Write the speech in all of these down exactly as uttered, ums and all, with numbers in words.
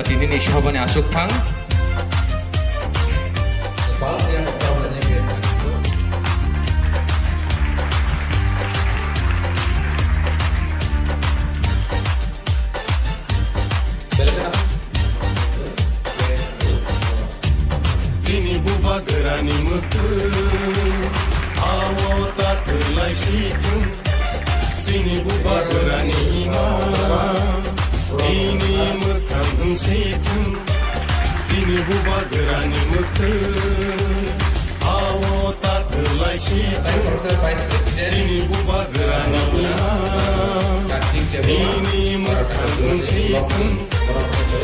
Tinini sabani aswk thang. Bini bubagrani mwkhwng, awo ta kwlai si thung. Chini bubagrani ima, bini mwkhwng wng si thung. Chini bubagrani mwkhwng, awo ta kwlai si thung. Chini bubagrani ima, bini mwkhwng wng si thung.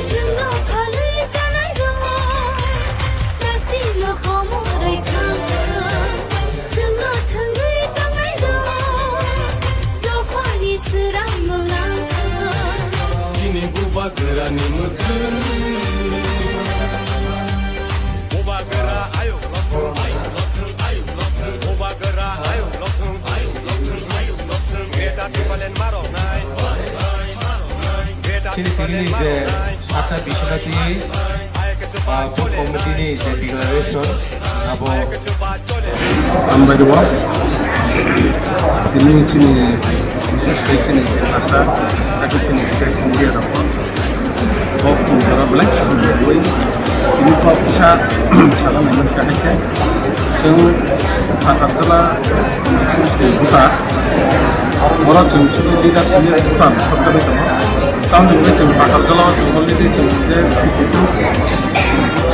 Chwngno phalwi chanairok, dakti no komorwi thangkha. Chwngno thwngwi tongnairok, dophani swrangno nangkha. Chini bubagrani mwkhwng. Bubagra ayuk lothwng, ayuk lothwng, ayuk lothwng. Bubagra ayuk lothwng, ayuk lothwng, ayuk lothwng. Greater Tipraland maroknai. Chini tini je sata bisina tini, ah, booth committee ni je declaration, abo. Hambai rwo. Tini chini, bises khe chini sasa, tei chini press media rok. Kok tong jora belai chini kok kisa sana nai kha khe. Chwng Pakarjala, chwng buta. Oro chwng chwng leader senior buta khoroksa bai tongo. Tamoni hwnwi chwng Pakarjala o chwng already chwng je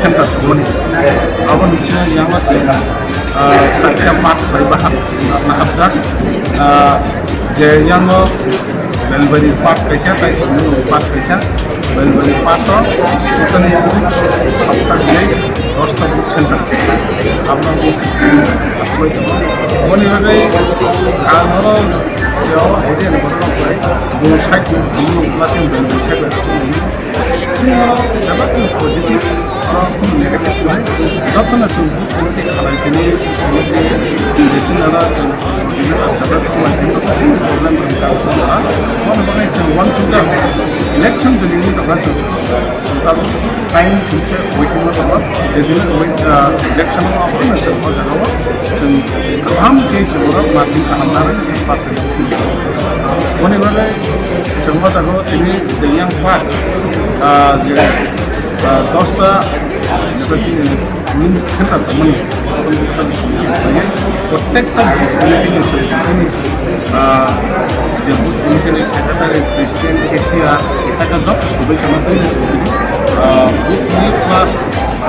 center tongmani. Aboni bisingo yang o chwng, ah, sakya mat khlai bahan na hapjak. Ah, je yang o Belbari part kaisa, tai Umung part kaisa. Belbari part o totally chwng sapta biyai dosta book center. Abno aswk bai tongo. Aboni bagwi ang oro yo idea ni borok rok bai bo side ni Umung plus Belbari side bai chwng. Chini oro bebak ni positive, oro kunu negative nai. Jotono chwng buphang se khalai tini, chini oro chwng, chini oro chwng, problem rok tang chwng oro. Bono bagwi chwng uansukjak, election joni wngwi tongkha chwng. Chwng tabuk time chwng khe waiting o tongo. Jedin wait, ah, election o aphuru no chwng o jaga o chwng kaham khe chwng oro margin kaham narwk chwng pass khainai chwng. Boni bagwi chwng o jaga o tini je yang part, ah, je, ah, dosta, jeta chini min center tongmani, protekta booth committee ni secretary, ah, je booth committee ni secretary, president, cashier, eta joto sobai sama tei ni secretary, ah, booth ni plus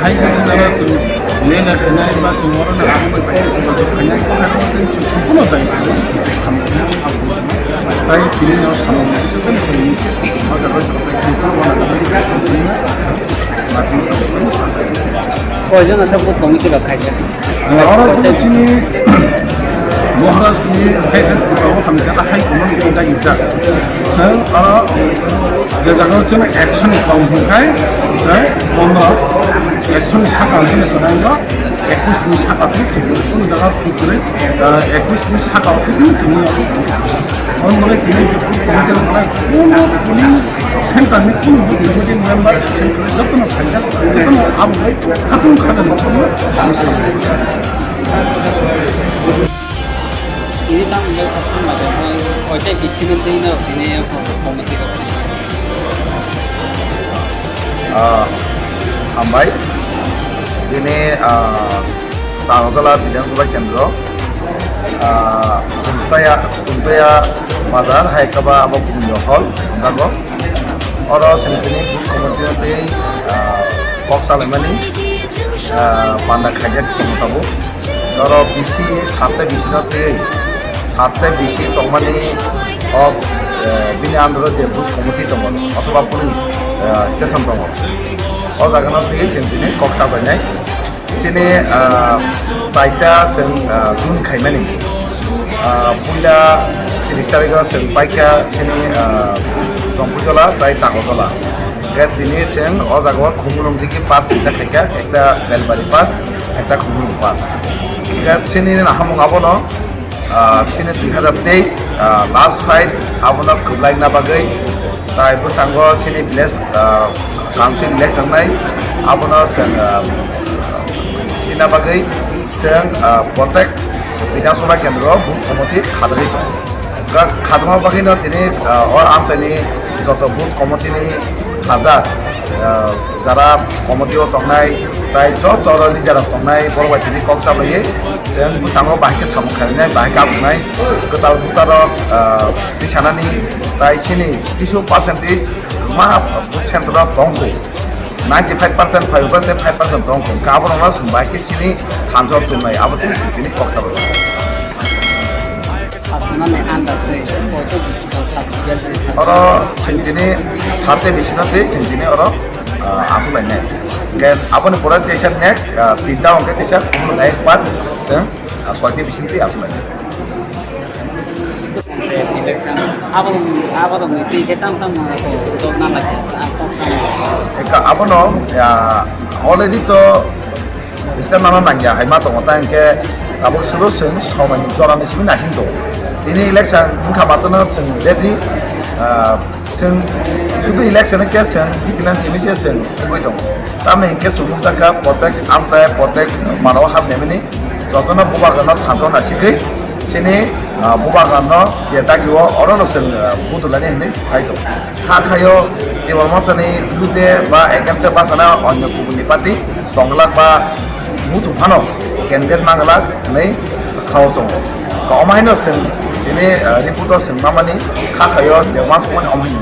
hai khe chini oro chwng lena khainai ba chwng oro na khainai, khainai, khainai, khainai, chwng sampuno dai. Tai tini no samung ni se tani chwng ni se ma jaga jaga bai tini ko wana jaga bai tini ma tini ko bai ma sa. Koijon acha booth committee rok khaijak? Oro tini chini Maharaj ni hai hai ko hamjak hai ko ni dagi jak. Chwng oro je jaga chwng action kom hwnkhe chwng bono action saka hwnkhe chwng no ekush ni saka tu chwng no jaga tu kwrwi, ah, ekush ni saka tu chwng no. Omo bai tini je booth committee rok kunu kunu center ni kunu booth committee member jotono phaijak, jotono abo bai khatung khajani chwng no. Ini tang jauh tak pun macam kau, kau cek di sini tu ini, ini yang kau, kau mesti kau. Ah, hambai. Dini, ah, Tangsala Bidhan Sabha Kendro, ah, Khumtaya, Khumtaya Bazar, hai kaba abo Kumyo Hall, jago. Oro sini tini booth committee tei, ah, kok salaimani, ah, panda khaijak tongo tabuk. Oro bisi satte bisi no tei satte bisi tongmani o, eh, bini under o je booth committee tongo, othoba police, eh, station tongo. O jaga no tei sini tini kok sabainai. Chini, ah, chaita chwng, ah, June khaimani. Ah, puila tris tarikh o chwng paikha chini, ah, Chompuijola tai Takojola. Hwnkhe tini chwng o jaga o Khumulwng digi park duita khaikha, ekta Belbari park, ekta Khumulwng park. Hwnkhe chini nahamung abono, ah, chini dui hazar teis, ah, last fight abono kwblaina bagwi tai bwskango chini village, ah, Council election nai, abono chwng, ah, china bagwi chwng, ah, protek Bidhan Sabha kendro booth committee khajarwi tongo. Kha-, khajama bagwino tini, ah, o amchaini joto booth committee ni khajak, ah, jara committee o tongnai, tai joto oro leader rok tongnai, borok bai tini kok sabaui chwng bwskango bahai khe samung khlainai, bahai khe abuknai, kwtal bwtarok, ah, twi sanani, tai chini kisu percentage ma booth center o tong kho. Ninety five percent phai hwnkhe five percent tong kho. Hwnkhe aborokno chwng bai khe chini thansa o tongnai, abo tei chwng tini kok sabaui. Sabnani andar tei koito bisi ko sab bial tei sab. Oro chwng tini sate bisino tei chwng tini oro, ah, aswk lainai. Hwnkhe aboni pore teisa next, ah, tinta hwnkhe teisa khumulwng ekbar chwng, ah, koito bisini tei aswk lainai. Election, abo, abo rokni twi khe tam tam rok dok na lai khe, ang kok sano. Eka abono, ya, already to step nana nangya hai ma tongo, ta hwnkhe abo suru chwng somoini jorani simi naising tongo. Tini election wngkha matwno chwng ready, ah, chwng sudu election khe chwng jikinan simi se chwng wngwi tongo. Tamni hwnkhe chwng nukjakha protek amchai, protek mano hapnai mani. Jotono bubagrano thansa naisigwi chini, ah, bubagrano je dagi o orono chwng, ah, budulani hinwi sai tongo. Kha khaio Tiprasa Mothani birude ba against bachana onyo kubuni party tongglak ba muchung phano candidate manglak hinwi khao chongo. To omo haino chwng tini, ah, report o chwng mamani kha khaio je wansukmani omo haino.